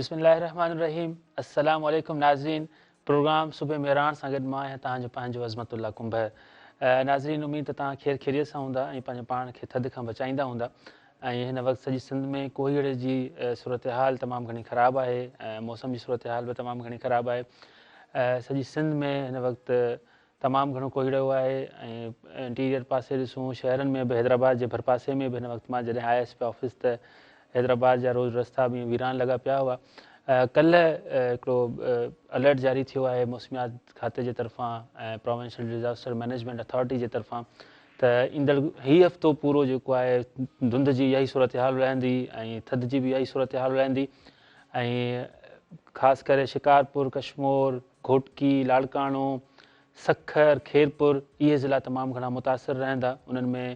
بسم الله الرحمن الرحيم السلام عليڪم ناظرين پروگرام صبح مهراڻ سان گڏ مان آهيان توهان جو پنهنجو عظمت الله ڪنڀر. ناظرين اميد ته توهان خير خيريت سان هوندا ۽ پنهنجو پاڻ کي ٿڌ کان بچائيندا هوندا ۽ هن وقت سڄي سنڌ ۾ ڪوهيڙي جي صورتحال تمام گهڻي خراب آهي موسم جي صورتحال به تمام گهڻي خراب آهي سڄي سنڌ ۾ هن وقت تمام گهڻو ڪوهيڙو آهي ۽ انٽيريئر پاسي ڏسون شهرن ۾ به حيدرآباد جي ڀرپاسي ۾ به هن وقت مان جڏهن آيس پيا آفيس ته حيدرآباد جا روز رستا به ويران لڳا پيا هئا. ڪلهه هڪڙو الرٽ جاري ٿيو آهي موسميات کاتي جي طرفان ۽ پراونشل ڊزاسٽر مئنيجمينٽ اٿارٽي جي طرفان ته ايندڙ هي هفتو پورو جيڪو آهي ڌنڌ جي اها ئي صورتحال رهندي ۽ ٿڌ جي به اها ئي صورتحال رهندي ۽ خاص ڪري شڪارپور، ڪشمور، گهوٽڪي، لاڙڪاڻو، سکر، خيرپور اهي ضلعا تمام گهڻا متاثر رهندا انهن ۾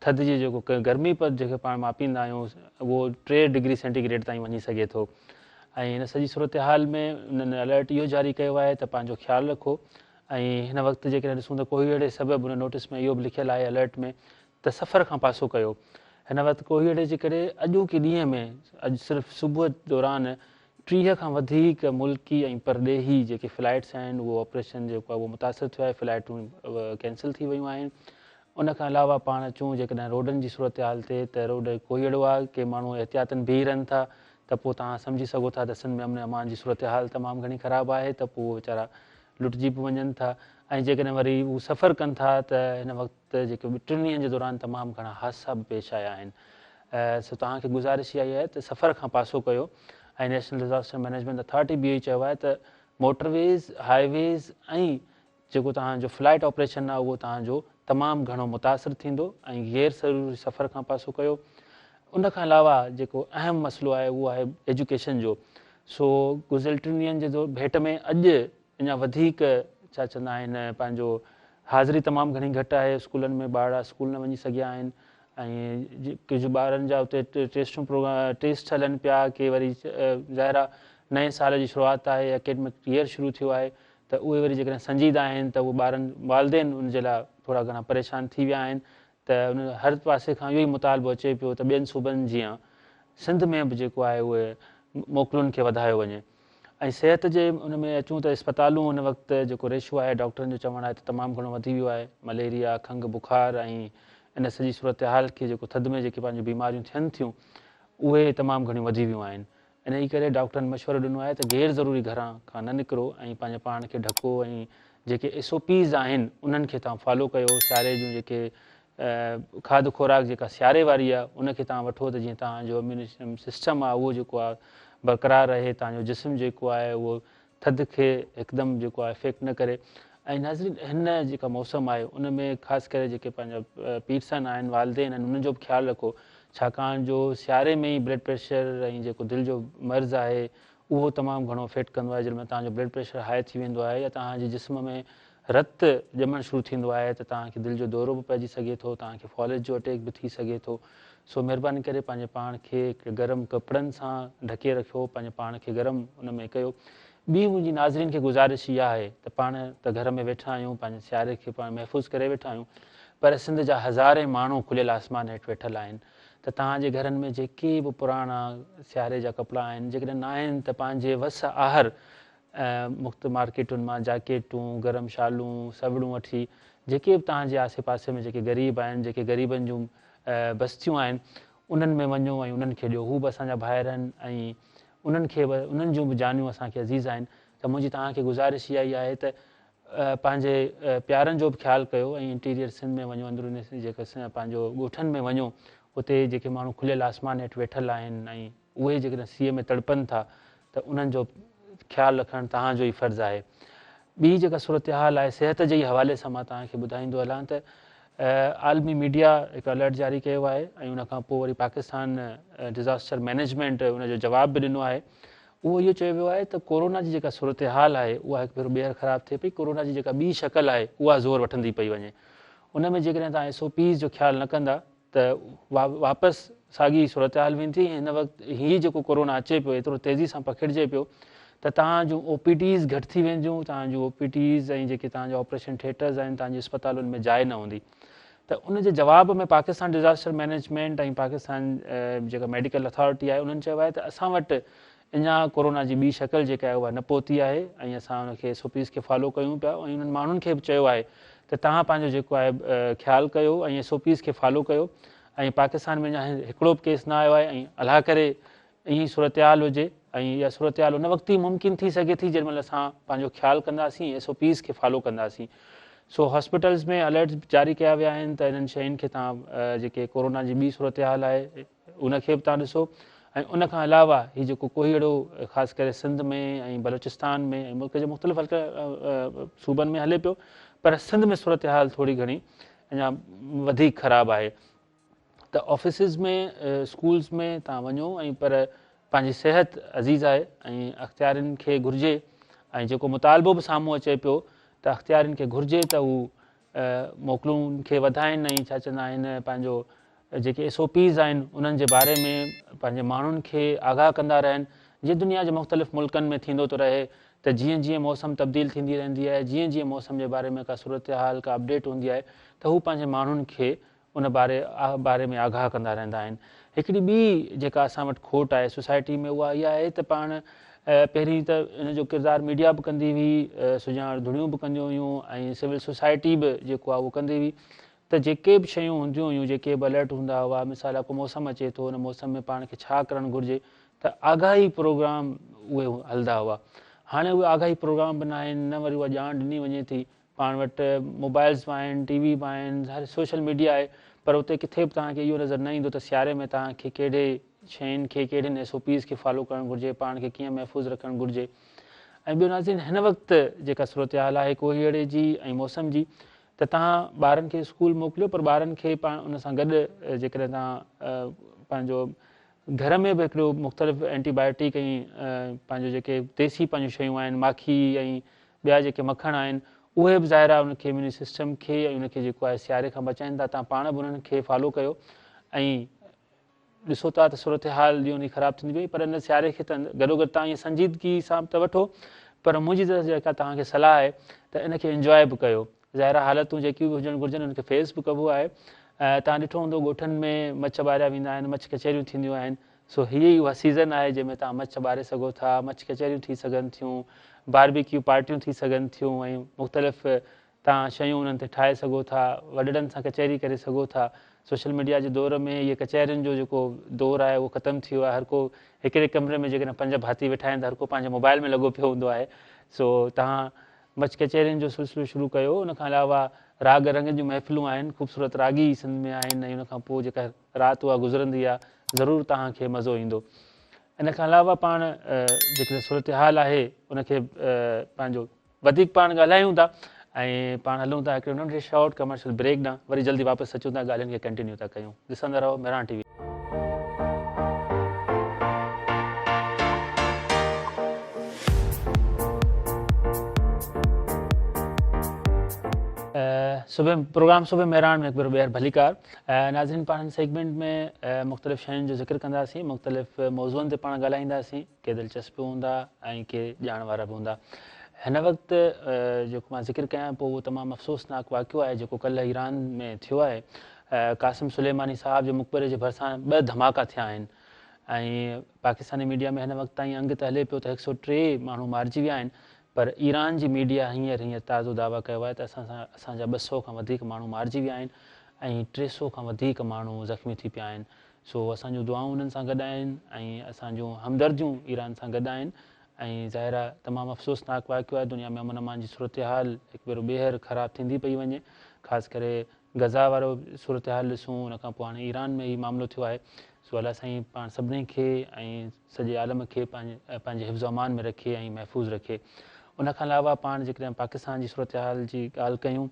ٿڌ جي جيڪو گرمي پد جيڪي پاڻ ماپيندا آهيون اهو 3 ڊگري سينٽي گريڊ تائين وڃي سگهي ٿو ۽ هن سڄي صورتحال ۾ انهن الرٽ اهو جاري ڪيو آهي ته پنهنجو خيال رکو ۽ هن وقت جيڪڏهن ڏسون ته ڪوهيڙي سبب ان نوٽيس ۾ اهو به لکيل آهي الرٽ ۾ ته سفر کان پاسو ڪيو هن وقت ڪوهيڙي جي ڪري اڄوڪي ڏينهن ۾ اڄ صرف صبح دوران 30 کان وڌيڪ ملڪي ۽ پرڏيهي جيڪي فلائيٽس آهن اهو آپريشن جيڪو آهي اهو متاثر ٿيو آهي فلائيٽون ڪينسل ٿي ويون آهن ان کان علاوه پاڻ اچون جيڪڏهن روڊن جي صورتحال تي ته روڊ ڪوهيڙو آهي ڪي ماڻهو احتياطن بيهي رهن ٿا ته پوء توهان سمجهي سگهو ٿا ته سنڌ ۾ امن امان جي صورتحال تمام گهڻي خراب آهي ته پوء ويچارا لٽجي به وڃن ٿا ۽ جيڪڏهن وري هو سفر ڪن ٿا ته هن وقت ته جيڪي ٽن ڏينهن جي دوران تمام گهڻا حادثا به پيش آيا آهن سو توهان کي گذارش اها ئي آهي ته سفر کان پاسو ڪيو ۽ نيشنل ڊزاسٽر مئنيجمينٽ اٿارٽي به اهو ئي چيو آهي ته موٽر ويز، هاء ويز ۽ جيڪو توهان جو فلائيٽ آپريشن آهي اهو توهان جو تمام گهڻو متاثر ٿيندو ۽ غير ضروري سفر کان پاسو ڪيو ان کان علاوه جيڪو اهم مسئلو آهي اهو آهي ايجوڪيشن جو سو گذريل ٽن ڏينهن جي ڀيٽ ۾ اڄ اڃا وڌيڪ ڇا چوندا آهن پنهنجو حاضري تمام گهڻي گهٽ آهي اسڪولن ۾ ٻارڙا اسڪول نه وڃي سگهيا آهن ۽ ڪجهه ٻارن جا اتي ٽيسٽون ٽيسٽ هلن پيا ڪي وري ظاهر آهي نئين سال جي شروعات آهي اڪيڊمڪ ييئر شروع ٿيو آهي ته اهي وري جيڪڏهن سنجيده آهن ته اهي ٻارن والدين ان جي لاء ٿورا گهڻا پريشان ٿي ويا آهن ته ان هر پاسي کان اهو ئي مطالبو اچي پيو ته ٻين صوبن جيان سنڌ ۾ به جيڪو آهي اهي موڪلن کي وڌايو وڃي ۽ صحت جي ان ۾ اچون ته اسپتالون هن وقت جيڪو ريشو آهي ڊاڪٽرن جو چوڻ آهي ته تمام گهڻو وڌي ويو آهي مليريا کنگهه بخار ۽ ان سڄي صورتحال کي جيڪو ٿڌ ۾ جيڪي پنهنجون بيماريون ٿين ٿيون اهي تمام گهڻيون وڌي ويون آهن انهي ڪري ڊاڪٽرن مشورو ڏنو آهي ته غير ضروري گهران کان نه نڪرو ۽ پنهنجي پاڻ کي ڍڪو ۽ جيڪي ايس او پيز آهن انهن کي توهان فالو ڪيو سياري جون جيڪي کاڌ خوراڪ جيڪا سياري واري آهي ان کي توهان وٺو ته جيئن توهان جو اميون سسٽم آهي اهو جيڪو آهي برقرار رهي توهان جو جسم جيڪو آهي اهو ٿڌ کي هڪدم جيڪو آهي افيڪٽ نه ڪري ۽ ناظرين هن جيڪا موسم آهي ان ۾ خاص ڪري جيڪي پنهنجا پيرسن آهن والدين آهن انهن جو به خيال رکو ڇاڪاڻ جو سياري ۾ ئي بلڊ پريشر ۽ جيڪو دل جو مرض آهي اهو تمام گهڻو افيڪٽ ڪندو آهي جنهن مهل توهان جو بلڊ پريشر هاء ٿي ويندو آهي يا توهان جي جسم ۾ رت ڄمڻ شروع ٿيندو آهي ته توهان کي دل جو دورو به پئجي سگهي ٿو توهان کي فالج جو اٽيڪ به ٿي سگهي ٿو سو مهرباني ڪري پنهنجي پاڻ کي گرم ڪپڙن سان ڍڪي رکيو پنهنجي پاڻ کي گرم ان ۾ ڪيو ٻي منهنجي ناظرين کي گذارش اها آهي ته پاڻ ته گهر ۾ ويٺا آهيون پنهنجي سياري کي پاڻ محفوظ ڪري ويٺا آهيون پر سنڌ جا هزارين ماڻهو کليل آسمان هيٺ ويٺل آهن ته توهان جي گهرن ۾ جيڪي به پراڻا سياري جا ڪپڙا آهن جيڪڏهن ناهن ته پنهنجي وس آهر مختلف مارڪيٽن مان جاڪيٽون، گرم شالون، سوڙون وٺي جيڪي به توهان جي آسي پاسي ۾ جيڪي غريب آهن جيڪي غريبن جون بستيون آهن انهن ۾ وڃو ۽ انهن کي ڏيو هو به اسان جا ڀائر آهن ۽ انهن کي به انهن جون به جانيون اسان کي عزيز آهن ته منهنجي توهان کي گذارش اها ئي آهي ته پنهنجي پيارن جو به خيال ڪيو ۽ انٽيريئر سنڌ ۾ وڃو اندروني جيڪي پنهنجو ڳوٺن ۾ وڃو اتي جيڪي ماڻهو کليل آسمان هيٺ ويٺل آهن ۽ اهي جيڪڏهن سيء ۾ تڙپن ٿا ته انهن جو خيال رکڻ توهان جو ئي فرض آهي. ٻي جيڪا صورتحال آهي صحت جي ئي حوالي سان مان توهان کي ٻڌائيندو هلان ته عالمي ميڊيا هڪ الرٽ جاري ڪيو آهي ۽ ان کان پوء وري پاڪستان ڊزاسٽر مئنيجمينٽ ان جو جواب به ڏنو آهي اهو اهو چيو ويو آهي ته ڪورونا جي جيڪا صورتحال آهي اها هڪ ڀيرو ٻيهر خراب ٿئي پئي، ڪورونا جي جيڪا ٻي شڪل آهي اها زور وٺندي پئي وڃي، ان ۾ جيڪڏهن توهان ايس او پيز جو خيال نه ڪندا ته واپس ساڳي صورتحال ويندي ۽ هن وقت هي جيڪو ڪورونا اچي پيو ايترو تيزي سان پکڙجي پيو ته توهان جون او پي ڊيز گهٽ ٿي وينديون، توهان جون او پي ڊيز ۽ جيڪي توهان جا آپريشن ٿيٽرز آهن توهان جي اسپتالن ۾ جاء نه هوندي ته ان جي جواب ۾ پاڪستان ڊزاسٽر مئنيجمينٽ ۽ پاڪستان جيڪا ميڊيڪل اٿارٽي آهي انهن چيو آهي ته اسان وٽ اڃا ڪورونا جي ٻي شڪل جيڪا آهي اها نه پهتي آهي ۽ اسان ان کي ايس او پيز کي فالو ڪيون پيا ۽ انهن ماڻهن کي به چيو آهي ته توهان پنهنجو جيڪو آهي خيال ڪيو ۽ ايس او پيز کي فالو ڪيو ۽ پاڪستان ۾ اڃا هڪڙو به ڪيس نه آيو آهي ۽ الله ڪري ائين ئي صورتحال هجي ۽ اها صورتحال ان وقت ئي ممڪن ٿي سگهي ٿي جنهن مهل اسان پنهنجو خيال ڪنداسين ۽ ايس او پيز کي فالو ڪنداسين. سو هاسپيٽلز ۾ الرٽس جاري ڪيا ويا آهن ته انهن شين کي توهان جيڪي ڪورونا جي ٻي صورتحال آهي ان کي به توهان ڏسو ۽ ان کان علاوه هي جيڪو ڪوهيڙو خاص ڪري سنڌ ۾ ۽ بلوچستان ۾ ۽ ملڪ جي مختلف حلقه صوبن ۾ هلي پيو پر سنڌ ۾ صورتحال ٿوري گهڻي اڃا وڌيڪ خراب آهي. ته آفيسز ۾ اسڪولز ۾ توهان وڃو ۽ پر پنهنجي صحت عزيز آهي ۽ اختيارين کي گهرجي ۽ جيڪو مطالبو به سامهون اچي پيو ته اختيارين کي گهرجي ته هو موڪلون کي وڌائين ۽ ڇا چوندا آهن پنهنجو جيڪي ايس او پيز آهن انهن جي باري ۾ پنهنجي ماڻهن کي آگاهه ڪندا رهن جيئن دنيا جي مختلف ملڪن ۾ ٿيندو ٿو رهي ته جيئن جيئن موسم تبديل ٿيندي رهندي آهي جيئن جيئن موسم جي باري ۾ ڪا صورتحال ڪا اپڊيٽ هوندي آهي ته هو پنهنجي ماڻهن کي ان باري باري ۾ آگاهه ڪندا رهندا آهن. هڪڙي ٻي جيڪا اسان وٽ کوٽ آهي سوسائٽي ۾ اها اها آهي ته پاڻ پهرين ته ان جو ڪردار ميڊيا به ڪندي هئي، سڄاڻ ڌڻيون به ڪنديون هيون ۽ سول سوسائٽي به جيڪو آهي اهو ڪندي هئي ته جيڪي به شيون هونديون هيون جيڪي به الرٽ هوندا هئا مثال آ ڪو موسم اچي ٿو ان موسم ۾ پاڻ کي ڇا ڪرڻ گهرجي ته آگاهي پروگرام اهي هلندا هئا هاڻي اهي آگاهي پروگرام به ناهن نه وري اها ڄاڻ ڏني وڃي ٿي پاڻ وٽ موبائلز به آهن، ٽي وي به آهن، هر سوشل ميڊيا آهي پر اتي ڪٿي به توهان کي اهو نظر نه ايندو ته سياري ۾ توهان کي ڪهڙي شين کي ڪهڙين ايس او پيز کي فالو ڪرڻ گهرجي، پاڻ کي ڪيئن محفوظ رکڻ گهرجي ۽ ٻيو ناظرين هن وقت جيڪا صورتحال آهي ڪوهيڙي جي ۽ موسم جي ته توهان ٻارن کي اسڪول موڪليو پر ٻارن کي پاڻ ان سان گڏ جيڪڏهن توهان پنهنجو گهر ۾ به هڪڙو مختلف اينٽي بايوٽيڪ ۽ پنهنجو جيڪي ديسي پنهنجون شيون آهن ماکي ۽ ٻيا جيڪي مکڻ آهن اهي به ظاهر آهي ان کي اميوني سسٽم کي ۽ ان کي جيڪو آهي سياري کان بچائين ٿا توهان پاڻ به انهن کي فالو ڪيو ۽ ڏسو ٿا ته صورتحال ڏينهون ڏينهن خراب ٿيندي وئي پر ان سياري کي ته گڏوگڏ توهان ائين سنجيدگي سان ته وٺو پر منهنجي ته جيڪا توهان کي صلاح آهي ته ان کي انجواء به ڪيو ظاهر آهي حالتون جيڪيون به هجڻ گهرجن ان کي فيس به ڪبو آهي توهان ڏٺو هوندو ڳوٺن ۾ مچ ٻاريا ويندا آهن مچ ڪچهريون ٿينديون آهن سو هيء ئي اها سيزن آهي جنهن ۾ توهان مچ ٻاري سگهو ٿا مچ ڪچهريون ٿي سگهن ٿيون باربيڪيو پارٽيون ٿي سگهن ٿيون ۽ مختلف توهان شيون انهن تي ٺاهي سگهو ٿا وڏڙن سان ڪچهري ڪري سگهو ٿا سوشل ميڊيا جي دور ۾ هيء ڪچهرين جو جيڪو دور آهي اهو ختم ٿي ويو آهي هر ڪو هڪڙي ڪمري ۾ جيڪڏهن پنج ڀاتي ويٺا آهن ته هر ڪو پنهنجي موبائل ۾ لڳو پيو هوندو آهي سو توهان مچ ڪچهرين جو سلسلو شروع ڪيو ان کان علاوه راڳ رنگ جون محفلون آهن خوبصورت راڳي سنڌ ۾ آهن ۽ ان کان پوء جيڪا رات اها گذرندي آهي ضرور توهان کي مزو ايندو ان کان علاوه پاڻ جيڪڏهن صورتحال آهي ان کي پنهنجو وڌيڪ پاڻ ڳالهايون ٿا ۽ پاڻ هلون ٿا هڪڙي ننڍڙي شارٽ ڪمرشل بريڪ ڏانهن وري جلدي واپس اچون ٿا ڳالهين کي ڪنٽينيو ٿا ڪيون ڏسندا رهو مهراڻ ٽي وي. صبح پروگرام صبح مهراڻ ۾ هڪ ڀيرو ٻيهر ڀليڪار ناظرين پاڻ هن سيگمينٽ ۾ مختلف شين جو ذڪر ڪنداسين مختلف موضوعن تي پاڻ ڳالهائينداسين ڪي دلچسپ به هوندا ۽ ڪي ڄاڻ وارا به هوندا. هن وقت جيڪو مان ذڪر ڪيان پيو اهو تمام افسوسناڪ واقعو آهي جيڪو ڪلهه ايران ۾ ٿيو آهي. قاسم سليماني صاحب جي مقبري جي ڀرسان ٻه ڌماڪا ٿيا آهن ۽ پاڪستاني ميڊيا ۾ هن وقت تائين انگ ته هلي پيو ته هڪ سؤ ٽي ماڻهو مارجي ويا آهن پر ايران جي ميڊيا هينئر هينئر تازو دعويٰ ڪيو آهي ته اسان سان اسان جا 200 کان وڌيڪ ماڻهو مارجي ويا آهن ۽ 300 کان وڌيڪ ماڻهو زخمي ٿي پيا آهن. سو اسان جون دعائون انهن سان گڏ آهن ۽ اسان جون همدرديون ايران سان گڏ آهن ۽ ظاهر آهي تمام افسوسناڪ واقعو آهي دنيا ۾ امن امان جي صورتحال هڪ ڀيرو ٻيهر خراب ٿيندي پئي وڃي خاص ڪري غزه وارو صورتحال ڏسون ان کان پوء هاڻي ايران ۾ هي معاملو ٿيو آهي سو الله سائين پاڻ سڀني کي ۽ سڄي عالم کي پنهنجي حفظ و امان ۾ رکي ۽ محفوظ رکي ان کان علاوه پاڻ جيڪڏهن پاڪستان جي صورتحال جي ڳالهه ڪيون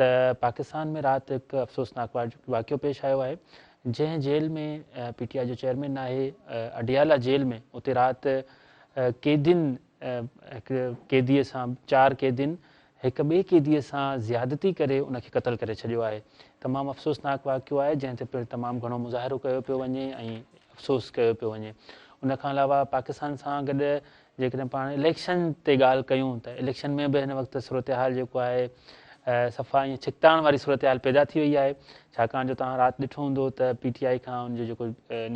ته پاڪستان ۾ رات هڪ افسوسناڪ واقعو پيش آيو آهي جنهن جيل ۾ پي ٽي آء جو چيئرمين آهي اڊيالا جيل ۾ اتي رات قيدين هڪ قيدي سان چار قيدين هڪ ٻئي قيدي سان زيادتي ڪري ان کي قتل ڪري ڇڏيو آهي تمام افسوسناڪ واقعو آهي جنهن تي پڻ تمام گهڻو مظاهرو ڪيو پيو وڃي ۽ افسوس ڪيو پيو وڃي ان کان علاوه پاڪستان سان گڏ جيڪڏهن پاڻ اليڪشن تي ڳالهه ڪيون ته اليڪشن ۾ به هن وقت صورتحال جيڪو آهي صفا ائين ڇڪتاڻ واري صورتحال پيدا ٿي وئي آهي ڇاڪاڻ جو توهان رات ڏٺو هوندو ته پي ٽي آء کان ان جو جيڪو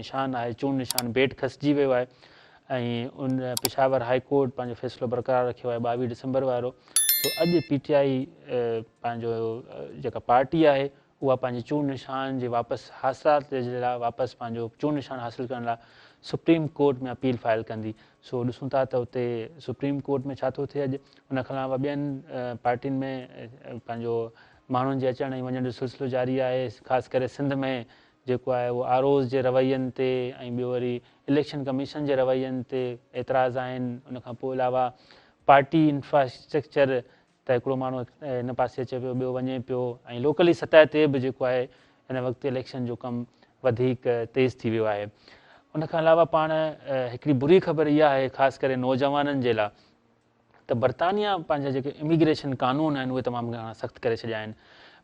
نشان آهي چونڊ نشان بيٽ کسجي ويو آهي ۽ ان پشاور هائي ڪورٽ پنهنجو فيصلو برقرار رکيو آهي 22 ڊسمبر وارو. سو اڄ پي ٽي آئي پنهنجو جيڪا پارٽي آهي اها پنهنجي چونڊ نشان جي واپس حاصلات جي لاء واپس پنهنجو چونڊ نشان حاصل ڪرڻ لاء سپريم ڪورٽ ۾ اپيل فائل ڪندي. سو ڏسون ٿا ته اتي سپريم ڪورٽ ۾ ڇا ٿو ٿئي اڄ. ان کان علاوه ٻين پارٽين ۾ پنهنجو ماڻهن جي اچڻ ۽ وڃڻ جو سلسلو جاري آهي. خاص ڪري سنڌ ۾ جيڪو آهي اهو آر اوز جي روين تي ۽ ٻيو وري اليڪشن ڪميشن جي روين تي اعتراض آهن. ان کان پوء علاوه پارٽي انفراسٽرڪچر ته هڪڙو ماڻهو هن پاسي اچي پيو ٻيو وڃي پيو ۽ لوڪلي سطح تي به جيڪو آهي هن وقت اليڪشن جو ڪم وڌيڪ تيز ٿي ويو آهي. ان کان علاوه پاڻ هڪڙي بري خبر اها آهي خاص ڪري نوجوانن جي لاء ته برطانيا پنهنجا جيڪي اميگريشن قانون آهن اهي تمام گهڻا سخت ڪري ڇڏيا آهن.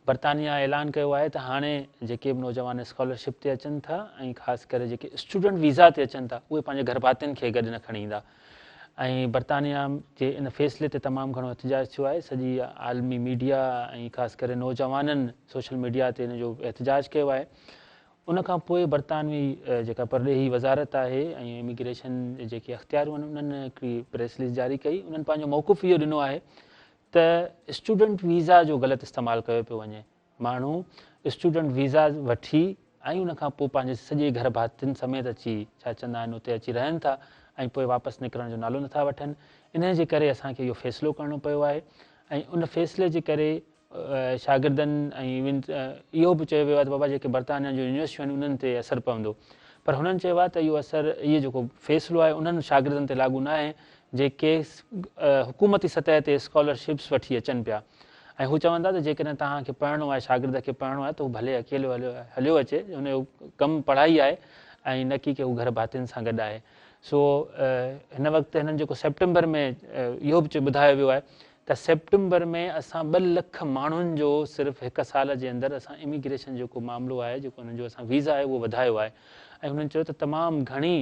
برطانيا اعلان ڪيو آهي ته هاڻي جيڪي به نوجوان اسڪالرشپ تي اچن ٿا ۽ خاص ڪري جيڪي اسٽوڊنٽ ويزا تي اچن ٿا اهي پنهنجي گهر ڀاتين کي گڏ نه کڻي ايندا ۽ برطانيا جي ان فيصلي تي تمام گهڻو احتجاج ٿيو آهي. سڄي عالمي ميڊيا ۽ خاص ڪري نوجوانن سوشل ميڊيا تي ان جو احتجاج ڪيو آهي. ان کان پوء برطانوي جيڪا پرڏيهي وزارت آهي ۽ اميگريشن جي جيڪي اختياريون آهن انهن هڪڙي پريس رليز جاري ڪئي. انهن پنهنجو موقف اهو ڏنو آهي ته اسٽوڊنٽ ويزا جو غلط استعمال ڪيو پيو وڃي. ماڻهو اسٽوڊنٽ ويزا وٺي ۽ ان کان پوء پنهنجي سڄي گهر ڀاتين سميت اچي ڇا چوندا آهن اتي اچي رهن ٿا ۽ پوء واپس نڪرڻ جو نالو نٿا وٺن. انهي جي ڪري اسان کي اهو فيصلو ڪرڻو پيو آهي ۽ ان فيصلي جي ڪري شاگردن ۽ ايون اهو به چيو ويو آهي ته بابا جيڪي برطانيا جون يونيورسٽيون آهن انهن تي اثر پوندو پر هنن چيو آهي ته اهو اثر اهي جيڪو فيصلو آهي انهن شاگردن تي لاڳو ناهي جيڪي حڪومتي سطح تي اسڪالرشپس وٺي اچن پيا ۽ هو چون ٿا ته جيڪڏهن توهان کي پڙهڻو آهي شاگرد کي پڙهڻو آهي ته هو ڀلي اڪيلو هليو هليو اچي هن جو ڪم پڙهائي آهي ۽ نه ڪي ڪي هو گهر ڀاتين سان گڏ آهي سو هن وقت هنن جيڪو سيپٽمبر ۾ اهو به ٻڌايو ويو آهي ته سيپٽمبر ۾ اسان 2 لک ماڻهن جو صرف هڪ سال جي اندر اسان اميگريشن جيڪو معاملو آهي جيڪو انهن جو اسان ويزا آهي اهو وڌايو آهي ۽ هنن چيو ته تمام گهڻي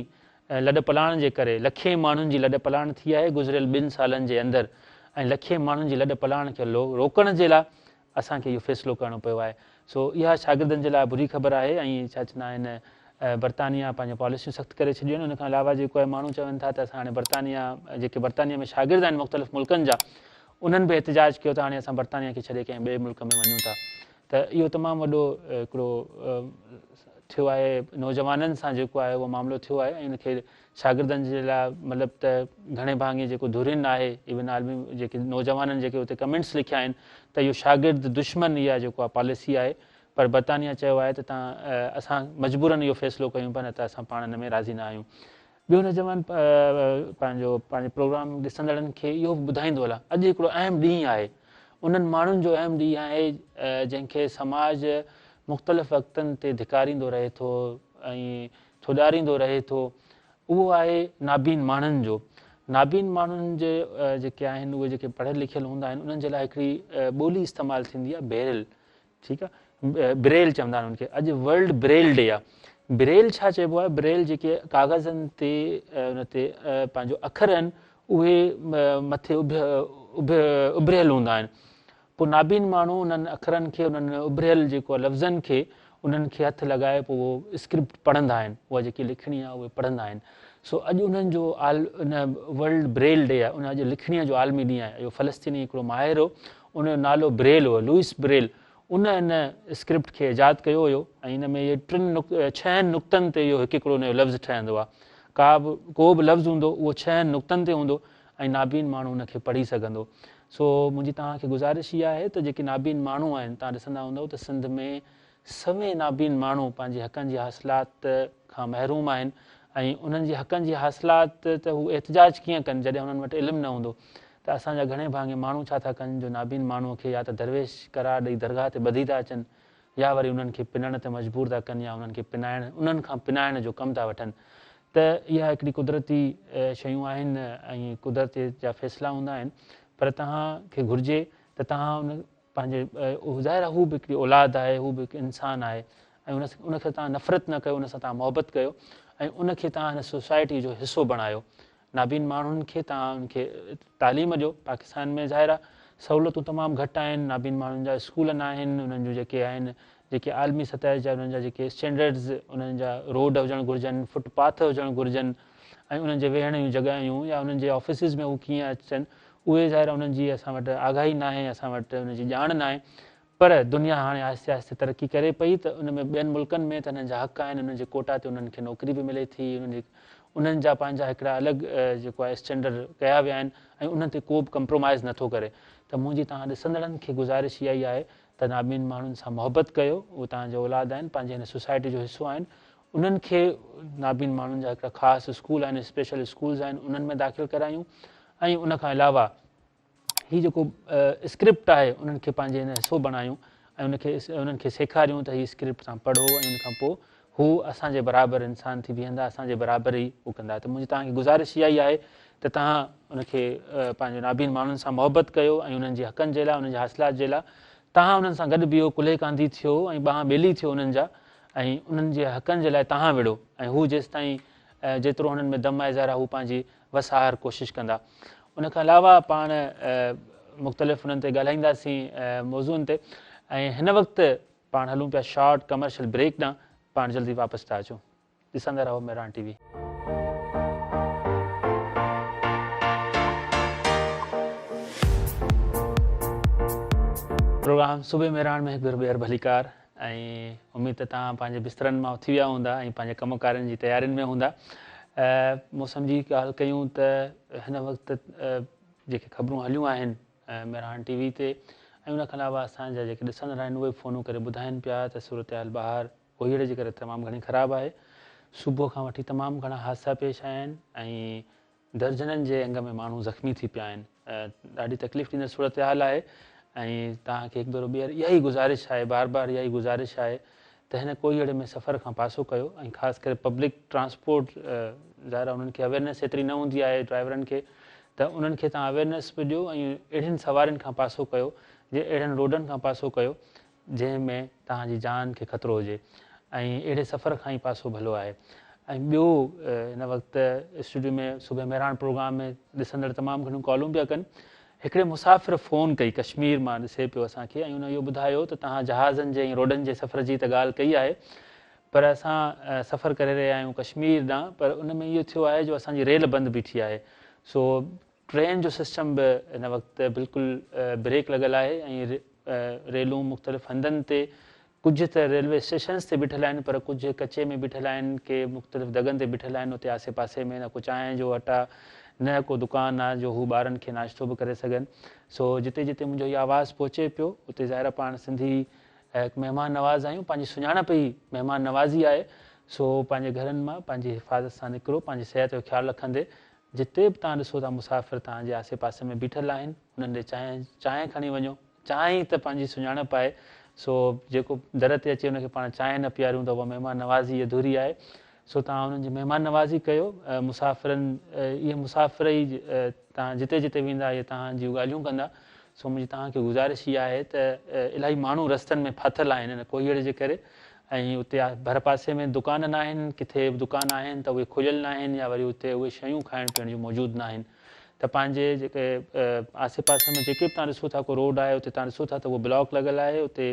لڏپلاڻ جي ڪري لکين ماڻهن جي لڏپلاڻ ٿي آهي گذريل ٻن سالن جي اندر ۽ لکين ماڻهن جي لڏپلاڻ کي روڪڻ جي لاء اسان کي اهو فيصلو ڪرڻو پيو آهي. سو اها شاگردن جي لاء بري خبر آهي ۽ ڇا چوندا آهن برطانيا پنهنجون پاليسيون سخت ڪري ڇڏيون آهن. ان کان علاوه جيڪو آهي ماڻهو چون ٿا ته اسان هاڻي برطانيا جيڪي برطانيا ۾ شاگرد آهن مختلف ملڪن جا انهن به احتجاج ڪيو ته هاڻي اسان برطانيا کي ڇڏي ڪنهن ٻئي ملڪ ۾ وڃون ٿا ته اهو تمام وڏو هڪڙو ٿيو آهي نوجوانن سان جيڪو آهي اهو معاملو ٿيو آهي ۽ ان کي شاگردن جي لاء مطلب ته گهڻي ڀاڱي جيڪو ڌرين آهي ايون عالمي جيڪي نوجوانن جيڪي اتي ڪمينٽس لکيا آهن ته اهو شاگرد دشمن اها جيڪو آهي پاليسي آهي پر برطانيا چيو آهي ته تان اسان مجبورن اهو فيصلو ڪيون پيا نه ته اسان پاڻ ان ۾ راضي نه آهيون. ٻيو نوجوان پنهنجو پنهنجي پروگرام ڏسندڙن کي اهو به ٻڌائيندو هلان اڄ هڪڙو اهم ڏينهن آهي انهن ماڻهن جو اهم ڏينهن آهي جنهن کي سماج مختلف وقتن تي ڌڪاريندو رهي ٿو ۽ ٿڏاريندو رهي ٿو اهو آهي نابين ماڻهن جو. نابين ماڻهن جي جيڪي آهن اهي جيڪي پڙهيل لکيل هوندا آهن انهن جي لاء هڪڙي ٻولي استعمال ٿيندي آهي بيرل ٺيڪ آهي بريل چوندا آهن ان کي اڄ ورلڊ بريل ڊي آهي بريل ڇا چئبو آهي بريل جيڪي ڪاغذن تي ان تي پنهنجو اکر آهن اهي مٿي اڀريل هوندا آهن پوء نابين ماڻهو انهن اکرن کي، انهن اڀريل جيڪو لفظن کي، انهن کي هٿ لڳائي پوء اهو اسڪرپٽ پڙهندا آهن، اها جيڪي لکڻي آهي اهي پڙهندا آهن. سو اڄ انهن جو ان ورلڊ بريل ڊي آهي، ان اڄ لکڻيء جو عالمي ڏينهن آهي. اهو فلسطيني هڪڙو ماهر هو، ان جو نالو بريل هو، لوئس بريل، ان ان اسڪرپٽ کي ايجاد ڪيو هيو ۽ ان ۾ اهي ٽن ڇهن نقطن تي اهو هڪ هڪڙو ان جو لفظ ٺهندو آهي. ڪا به ڪو به لفظ هوندو اهو ڇهن نقطن تي هوندو ۽ نابين ماڻهو ان کي پڙهي سگهندو. سو منهنجي توهان کي گذارش اها آهي ته جيڪي نابين ماڻهو آهن توهان ڏسندا هوندؤ ته سنڌ ۾ سوين نابين ماڻهو پنهنجي حقن جي حاصلات کان محروم آهن ۽ انهن جي حقن جي حاصلات ته هو احتجاج ڪيئن ڪن جڏهن انهن وٽ علم نه هوندو ته اسان جا گهڻي ڀاڱي ماڻهو ڇا ٿا ڪن جو نابين ماڻهو کي يا ته درويش قرار ڏئي درگاهه تي ٻڌي ٿا اچن يا وري انهن کي پنڻ تي مجبور ٿا ڪن يا انهن کي پنائڻ انهن کان پنائڻ جو ڪم ٿا وٺن ته اها هڪڙي قدرتي شيون آهن ۽ قدرت جا فيصلا هوندا آهن پر توهان کي گهرجي ته توهان ان پنهنجي ظاهر آهي هو به هڪڙي اولاد آهي هو به هڪ انسان آهي ۽ ان ان کي توهان نفرت نه ڪيو ان سان توهان محبت ڪيو ۽ ان کي توهان هن سوسائٽي جو حصو بڻايو نابين ماڻهن کي توهان ان کي تعليم ڏيو پاڪستان ۾ ظاهر آهي سهولتون تمام گهٽ آهن نابين ماڻهن جا اسڪول نه آهن انهن جون جيڪي آهن جيڪي عالمي سطح جا انهن جا جيڪي اسٽينڊرڊز انهن جا روڊ هجڻ گهرجن فٽ پاٿ هجڻ گهرجن ۽ انهن جي ويهڻ جون جڳهيون يا انهن جي آفيسز ۾ هو ڪيئن اچن اهي ظاهر آهي انهن جي اسان وٽ آگاهي ناهي اسان وٽ ان جي ڄاڻ ناهي پر دنيا هاڻي آهستي آهستي ترقي ڪري پئي ته ان ۾ ٻين ملڪن ۾ ته انهن جا حق آهن انهن جي ڪوٽا تي انهن کي نوڪري به ملي ٿي انهن جي انهن جا پنهنجا هڪڙا الڳ جيڪو آهي اسٽينڊرڊ ڪيا ويا آهن ۽ انهن تي ڪو به ڪمپرومائز نٿو ڪري ته منهنجي توهان ڏسندڙن کي گذارش اها ئي آهي ته نابين ماڻهن سان محبت ڪيو اهي توهان جو اولاد آهن پنهنجي هن سوسائٽي جو حصو آهن انهن کي نابين ماڻهن جا هڪڙا خاص اسڪول آهن اسپيشل اسڪولز آهن انهن ۾ داخل ڪرايون ۽ ان کان علاوه هي جيڪو اسڪرپٽ آهي انهن کي پنهنجي هن حصو بڻايون ۽ ان کي انهن کي سيکاريون ته هي اسڪرپٽ توهان پڙهو ۽ ان کان پوء هو اسان جي برابر انسان ٿي بيهندا اسان جي برابر ئي هو ڪندا ته منهنجي توهان کي گذارش اها ئي آهي ته توهان ان کي پنهنجو نابين ماڻهن سان محبت ڪيو ۽ انهن جي حقن جي لاء انهن جي حاصلات جي لاء توهان انهن سان گڏ بيهو ڪلهي ڪانڌي ٿيو ۽ ٻانهن ٻيلي ٿيو انهن جا ۽ انهن جي حقن جي لاء توهان وڙهو ۽ هو جيستائين جيترو هنن ۾ دم آهي ظاهر آهي هو پنهنجي وس آهر ڪوشش ڪندا. ان کان علاوه پاڻ مختلف انهن تي ڳالهائينداسين موضوعن تي ۽ هن وقت پاڻ هلون پيا شارٽ ڪمرشل بريڪ ڏانهن پاڻ جلدي واپس ٿا اچون ڏسندا رهو مهراڻ ٽي وي. پروگرام صبح مهراڻ ۾ هڪ ڀيرو ٻيهر ڀليڪار ۽ اميد ته توهان پنهنجي بسترن مان اٿي ويا هوندا ۽ پنهنجي ڪم ڪارين جي تيارين ۾ هوندا. موسم جي ڳالهه ڪيون ته هن وقت جيڪي خبرون هليون آهن مهراڻ ٽي وي تي ۽ ان کان علاوه اسان جا جيڪي ڏسندڙ آهن اهي فونون ڪري ٻڌائين پيا ته صورتحال ٻاهر ڪوهيڙي جي ڪري تمام گهڻي خراب آهي. صبح کان وٺي تمام گهڻا حادثا پيش آيا آهن ۽ درجنن جي انگ ۾ ماڻهو زخمي ٿي پيا آهن. ڏاڍي تڪليف ڏيندڙ صورتحال آهي ۽ توهان کي هڪ ڀيرو ٻيهر اها ئي گذارش آهي بار بار اها ئي گذارش آهي ته هن ڪوهيڙي ۾ سفر کان پاسو ڪيو ۽ خاص ڪري پبلڪ ٽرانسپورٽ ظاهر آهي انهن کي اويرنيس ايتري نه هوندي آهي ڊرائيورن کي ته انهن کي توهان اويرنيس به ڏيو ۽ اهڙين سوارين کان پاسو ڪيو جي اهڙن روڊن کان پاسو ڪيو جنهن ۾ توهان جي جان کي خطرو هجي ۽ اهڙي سفر کان ئي پاسو ڀلو آهي ۽ ٻيو هن وقت اسٽوڊيو ۾ صبح مهراڻ پروگرام ۾ ڏسندڙ تمام گهڻيون ڪالون پيا ڪن هڪڙي مسافر فون ڪئي ڪشمير مان ڏسي پيو اسان کي ۽ ان اهو ٻڌايو ته توهان جهازن جي ۽ روڊن جي سفر جي ته ڳالهه ڪئي آهي پر اسان سفر ڪري رهيا آهيون ڪشمير ڏانهن پر ان ۾ اهو ٿيو آهي جو اسان جي ريل بند بيٺي آهي سو ٽرين جو سسٽم به هن وقت بلڪل بريڪ لڳل آهي ۽ ريلون مختلف هنڌن تي ڪجهه ته ريلوي اسٽيشنز تي بيٺل آهن پر ڪجهه ڪچي ۾ بيٺل آهن ڪي مختلف دڳن تي بيٺل آهن اتي آسي پاسي ۾ نه ڪو چانهه جو هٽ آ نه ڪو دڪان آ جو هو ٻارن کي ناشتو به ڪري سگهن سو جتي جتي منهنجو هي آواز پهچي پيو اتي ظاهر آ پاڻ سنڌي هڪ مهمان نواز آهيون پنهنجي سڃاڻپ ئي مهمان نوازي آهي سو پنهنجي گهرن مان پنهنجي حفاظت سان نڪرو پنهنجي صحت جو خيال رکندي جتي به توهان ڏسو ٿا مسافر توهان جي آسي پاسي ۾ بيٺل آهن انهن ڏي چانهه چانهه کڻي وڃو. چانهه ئي ته پنهنجي سڃاڻپ آهي سو جيڪو در تي اچي ان کي پاڻ چانهه نه پياريون ته اها مهمان نوازي اڌوري آهي سو توهان انهن جي مهمان نوازي ڪيو مسافرن اهي مسافر ئي توهان جتي جتي ويندا اهي توهان جون ڳالهيون ڪندا سو منهنجي توهان کي گذارش اها آهي ته الاهي ماڻهو رستن ۾ ڦاٿل آهن ان ڪوهيڙي جي ڪري ۽ اتي ڀرپاسي ۾ دڪان ناهن، ڪٿي به دڪان آهن ته اهي کليل ناهن يا وري اتي اهي شيون کائڻ پيئڻ جون موجود ناهن ته پنهنجي جيڪي آسي پاسي ۾ جيڪي به توهان ڏسو ٿا ڪو روڊ آهي اتي توهان ڏسو ٿا ته اهو بلاڪ لڳل آهي اتي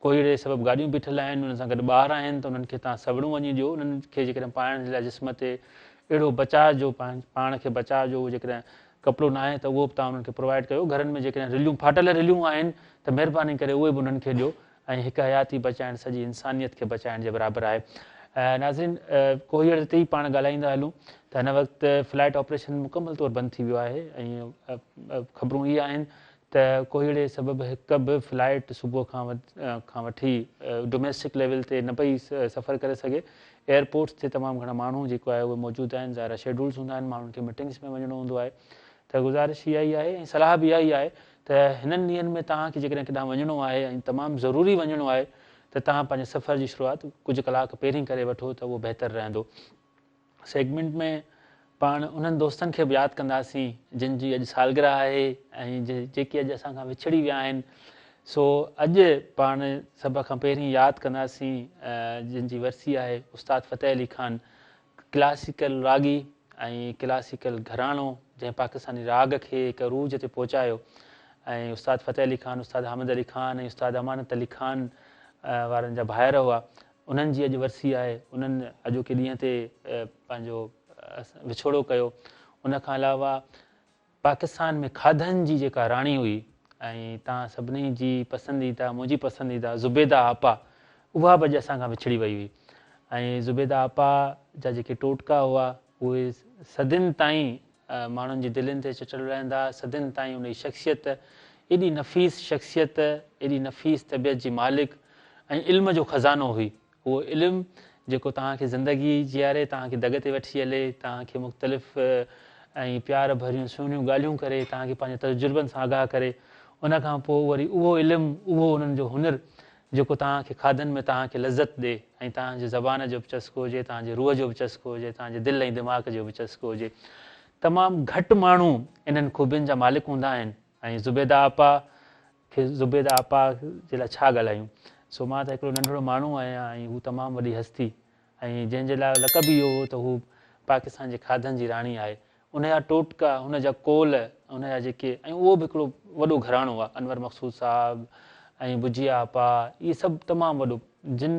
ڪوهيڙي سبب گاڏيون بيٺل آهن انهن سان گڏ ٻار آهن ته انهن کي توهان سوڙون وڃي ڏيو انهن کي جيڪڏهن پائڻ جي لاء جسم تي اهڙو بچاء جو پاڻ کي بچاء جو جيڪڏهن ڪپڙو ناهي ته اهو به توهان انهن کي پرووائيڊ ڪيو گهرن ۾ جيڪڏهن رليون ڦاٽل رليون آهن ته مهرباني ڪري اهي به انهن کي ڏيو ۽ هڪ حياتي بچائڻ سڄي انسانيت کي بچائڻ جي برابر آهي. ناظرين ڪوهيڙ تي ئي پاڻ ڳالهائيندا هلون ته هن وقت فلائيٽ آپريشن مڪمل طور بند ٿي ويو آهي ۽ خبرون اهي آهن ته ڪوهيڙي سبب هڪ به فلائيٽ صبح کان کان وٺي ڊوميسٽڪ ليول تي نه پئي سفر ڪري سگهي ايئرپورٽس تي تمام گهڻا ماڻهو جيڪو آهي اهي موجود آهن ظاهر آهي شيڊولز هوندا آهن ماڻهن کي ميٽنگس ۾ وڃڻو هوندو آهي ته گذارش اها ئي آهي ۽ صلاح به اها ئي آهي ته هنن ڏينهن ۾ توهان کي جيڪڏهن ڪيڏانهن وڃڻو آهي ۽ تمام ضروري وڃڻو آهي ته توهان پنهنجي سفر جي شروعات ڪجهه ڪلاڪ پهرين ڪري وٺو ته اهو بهتر رهندو. سيگمينٽ ۾ پاڻ انهن دوستن کي به ياد ڪنداسين جن جي اڄ سالگرهه آهي ۽ جيڪي اڄ اسان کان وڇڙي ويا آهن سو اڄ پاڻ سڀ کان پهرين ياد ڪنداسين جن جي ورسي آهي استاد فتح علي خان ڪلاسيڪل راڳي ۽ ڪلاسيڪل گهراڻو جنهن پاڪستاني راڳ کي هڪ عروج تي پهچايو ۽ استاد فتح علي خان، استاد حامد علي خان ۽ استاد امانت علي خان وارن جا ڀائر هئا انهن جي اڄ ورسي آهي انهن اڄوڪي ڏينهن تي پنهنجو وڇوڙو ڪيو. ان کان علاوه پاڪستان ۾ کاڌن جي جيڪا راڻي هئي ۽ توهان سڀني جي پسنديده منهنجي پسنديده زبيده آپا اها به اڄ اسان کان وڇڙي وئي هئي ۽ زبيده آپا جا جيڪي ٽوٽڪا هئا اهي صدين تائين ماڻهن جي دلين تي چٽيل رهندا، صدين تائين ان جي شخصيت ايڏي نفيس شخصيت، ايڏي نفيس طبيعت جي مالڪ ۽ علم جو خزانو هئي. اهو علم جيڪو توهان کي زندگي جياري، توهان کي دڳ تي وٺي هلي، توهان کي مختلف ۽ پيار ڀريون سهڻيون ڳالهيون ڪري، توهان کي پنهنجي تجربن سان آگاهه ڪري، ان کان پوء وري اهو علم، اهو انهن جو هنر جيڪو توهان کي کاڌن ۾ توهان کي لذت ڏي ۽ توهان جي زبان جو به چسڪو هجي، توهان جي روح جو به چسڪو هجي، توهان جي دل ۽ دماغ جو به چسڪو هجي. تمام گهٽ ماڻهو انهن خوبين جا مالڪ هوندا آهن ۽ زبيده آپا کي زبيده آپا جي لاء ڇا ڳالهايون سو مان ته هڪڙو ننڍڙو ماڻهو آهيان ۽ هو تمام وڏي هستي ۽ جنهن جي لاء لقب ئي اهو هو ته هو پاڪستان جي کاڌن جي راڻي آهي. ان جا ٽوٽڪا، ان جا قول، ان جا جيڪي ۽ اهو به هڪڙو وڏو گهراڻو آهي انور مقصود صاحب ۽ بجيا آپا اهي سڀ تمام وڏو جن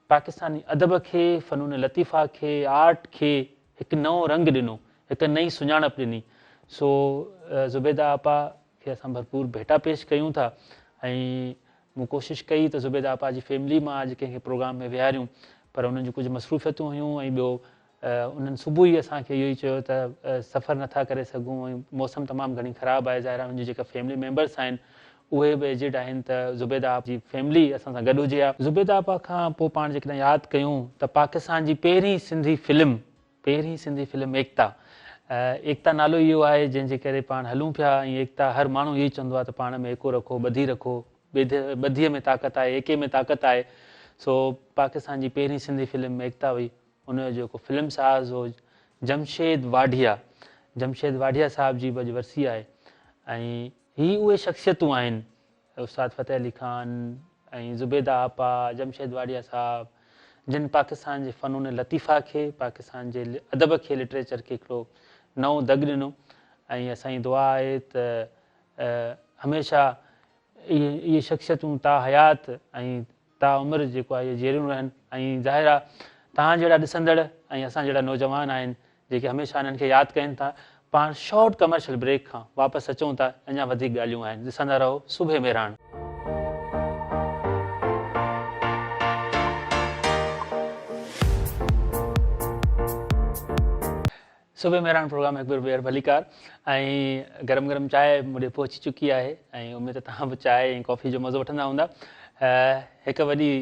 پاڪستاني ادب کي، فنون لطيفه کي، آرٽ کي هڪ نئون رنگ ڏنو، هڪ نئين سڃاڻپ ڏني سو زبيده آپا کي اسان ڀرپور ڀيٽا پيش ڪيون ٿا ۽ مون ڪوشش ڪئي ته زبيده آپا جي فيملي مان اڄ ڪنهن کي پروگرام ۾ ويهاريون پر انهن جون ڪجهه مصروفيتون هيون ۽ ٻيو انهن صبح ئي اسان کي اهو ئي چيو ته سفر نٿا ڪري سگهون ۽ موسم تمام گهڻي خراب آهي ظاهر آهي انهن جون جيڪا فيملي ميمبرس آهن اهي به ايجڊ آهن ته زبيده آپا جي فيملي اسان سان گڏ هجي ها. زبيده آپا کان پوء پاڻ جيڪڏهن ياد ڪيون ته پاڪستان جي پهرين سنڌي فلم پهرين سنڌي فلم ايڪتا ايڪتا نالو ئي اهو آهي جنهن جي ڪري پاڻ هلون پيا ۽ ايڪتا هر ماڻهو اهو ئي چوندو آهي ته پاڻ ۾ ايڪو رکو ٻڌي رکو ٻڌيء ۾ طاقت آهي ايڪي ۾ طاقت آهي سو پاڪستان جي پهرين سنڌي فلم ايڪتا هئي ان جو جيڪو فلم ساز هو جمشيد واڍيا جمشيد واڍيا صاحب جي به اڄ ورسي آهي ۽ هي اهي شخصيتون آهن استاد فتح علي خان ۽ زبيده آپا، جمشيد واڍيا صاحب جن پاڪستان جي فنون لطيفه کي، پاڪستان جي ادب کي، لٽريچر کي هڪڙو نئون دڳ ڏنو ۽ اسان جي دعا آهي ته هميشه اهي شخصيتون تا حيات ۽ تا عمر جيڪو آهي اهي جيئريون رهن ۽ ظاهر آهي توهان جهڙا ڏسندڙ ۽ اسان جهڙا نوجوان آهن جيڪي هميشه انهن کي ياد ڪن ٿا. پاڻ شارٽ ڪمرشل بريڪ کان واپس اچون ٿا اڃا وڌيڪ ڳالهيون آهن ڏسندا رهو صبح مهراڻ. صبح مهراڻ پروگرام هڪ ڀيرو ٻيهر ڀليڪار ۽ گرم گرم چانهه مون ڏي پهچي چڪي آهي ۽ اميد ته توهان به چانهه ۽ ڪافي جو مزو وٺندا هوندا. هڪ وڏي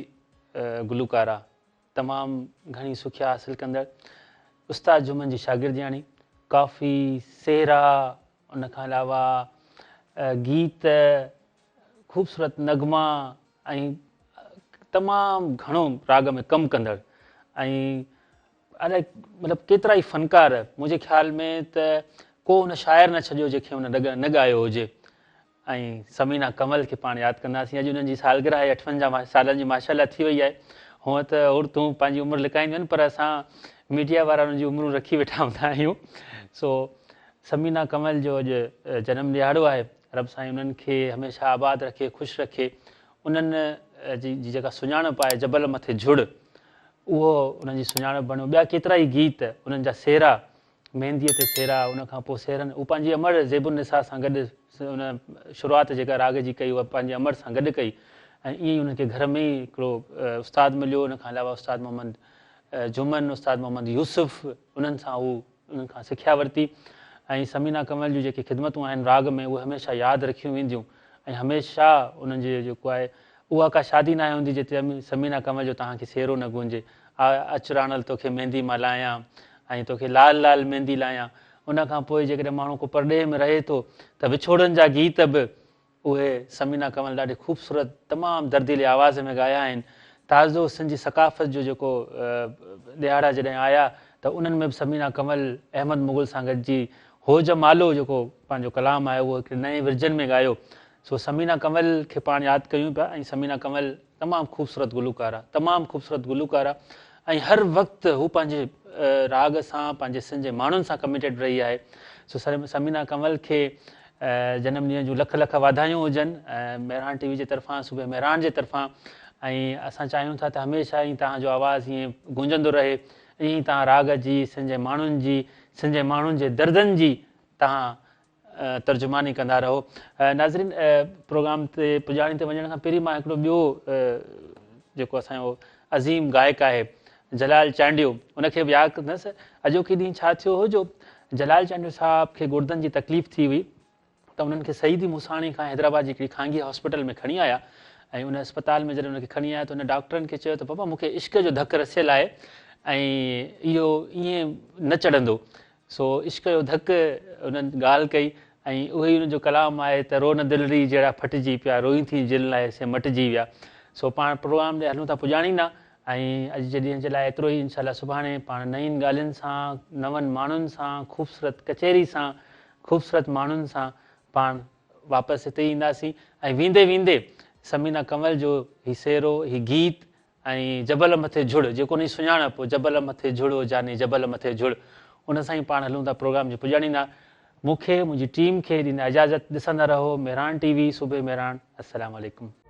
گلوڪاره تمام گهڻي سکيا حاصل ڪندڙ استاد جمن جي شاگردياڻي ڪافي سهرا ان کان علاوه گيت خوبصورت نغما ۽ تمام گهڻو راڳ ۾ ڪم ڪندڙ ۽ الائي مطلب ڪيترا ئي فنڪار منهنجي خيال ۾ ته ڪو ان شاعر نه ڇڏيو جنهن کي هن نه ڳايو هجي ۽ ثمينه ڪنول کي پاڻ ياد ڪنداسين اڄ انهن جي سالگرهه آهي 58 سالن جي ماشاء الله ٿي وئي آهي هونء ته عورتون پنهنجي عمر لڪائينديون آهن پر اسان ميڊيا وارا انهن جون عمرون رکي ويٺا هوندا آهيون سو ثمينه ڪنول جو اڄ جنم ڏهاڙو آهي رب سائين انهن کي هميشه آباد رکي خوش رکي انهن جي جيڪا سڃاڻپ آهي جبل مٿي جهڙ اهو انهن جي سڃاڻپ بڻيو. ٻيا ڪيترائي گيت، انهن جا سهرا، مينديء تي سهرا، ان کان پوء سهرن، هو پنهنجي امڙ زيب النساء سان گڏ ان شروعات جيڪا راڳ جي ڪئي اها پنهنجي امڙ سان گڏ ڪئي ۽ ائين ئي انهن کي گهر ۾ ئي هڪڙو استاد مليو، ان کان علاوه استاد محمد جمن، استاد محمد يوسف انهن سان هو انهن کان سکيا ورتي ۽ ثمينه ڪنول جون جيڪي خدمتون آهن راڳ ۾ اهي هميشه ياد رکيون وينديون ۽ هميشه انهن جي جيڪو آهي اها ڪا شادي ناهي هوندي جتي ثمينه ڪنول جو توهان کي سهرو نه گونجي آ اچ راڻل توکي ميندي مان لايان ۽ توکي لال لال ميندي لايان ان کان پوء جيڪڏهن ماڻهو ڪو پرڏيهه ۾ رهي ٿو ته وڇوڙن جا گيت به اهي ثمينه ڪنول ڏاڍي خوبصورت تمام درديلي آواز ۾ ڳايا آهن. تازو سنڌ جي ثقافت جو جيڪو ڏهاڙا جڏهن آيا ته انهن ۾ به ثمينه ڪنول احمد مغل سان گڏجي هو جمالو جيڪو پنهنجو ڪلام آهي اهو هڪڙي نئين ورجن ۾ ڳايو. سو ثمينه ڪنول کي پاڻ ياد ڪيون پيا ۽ ثمينه ڪنول تمام خوبصورت گلوڪاره تمام خوبصورت گلوڪاره ۽ هر وقت هو پنهنجي راڳ سان پنهنجي سنڌ جي ماڻهن سان ڪميٽيڊ رهي آهي سو ثمينه ڪنول کي جنم ڏينهن جون لک لک واڌايون هجن مهراڻ ٽي وي جي طرفان صبح مهراڻ جي طرفان ۽ اسان چاهيون ٿا ته هميشه ائين توهان جو آواز ائين گونجندو رهي ائين ئي توهان راڳ جي سنڌ جي ماڻهن جي سنڌ جي ماڻهن جي دردن جي توهان ترجماني ڪندا رهو. ناظرين پروگرام تي پڄاڻي تي وڃڻ کان پهرين مان هڪڙو ٻيو جيڪو اسان جو عظيم گائڪ آهي جلال چانڊيو ان کي به ياد ڪندس. اڄوڪي ڏينهن ڇا ٿيو هو جو جلال چانڊيو صاحب کي گردن جي تڪليف ٿي هئي ته انهن کي سعيدي موساڻي کان حيدرآباد جي هڪڙي خانگي هاسپيٽل ۾ کڻي آيا ۽ ان اسپتال ۾ جڏهن ان کي کڻي آيا ته ان ڊاڪٽرن کي چيو ته بابا مون کي عشق جو ڌڪ رسيل آهي ۽ اهو ائين نه چڙهندو. سو عشق جو ڌڪ انهن ڳالهه ڪئي ۽ اهو ئي ان جو ڪلام آهي ته رو نه دلڙي جهڙا ڦٽجي پيا روئين ٿي جن لاء سي مٽجي ويا. سو پاڻ پروگرام ڏي هلون ٿا پڄاڻي ڏانهن ۽ اڄ جي ڏينهن جي لاء ايترو ئي انشاء الله سڀاڻي پاڻ نين ڳالهين سان نون ماڻهن سان خوبصورت ڪچهري سان خوبصورت ماڻهن سان پاڻ واپس هتي ئي اينداسين ۽ ويندي ويندي ثمينه ڪنول جو هي سهرو هي گيت ۽ جبل مٿي جهڙ جيڪو ان جي سڃاڻپ هو جبل مٿي جهڙ او جاني جبل مٿي جهڙ ان سان ئي پاڻ هلون ٿا پروگرام جي پڄاڻي ڏانهن مون کي منهنجي ٽيم کي ڏيندا اجازت ڏسندا رهو مهراڻ ٽي وي صبح مهراڻ السلام عليڪم.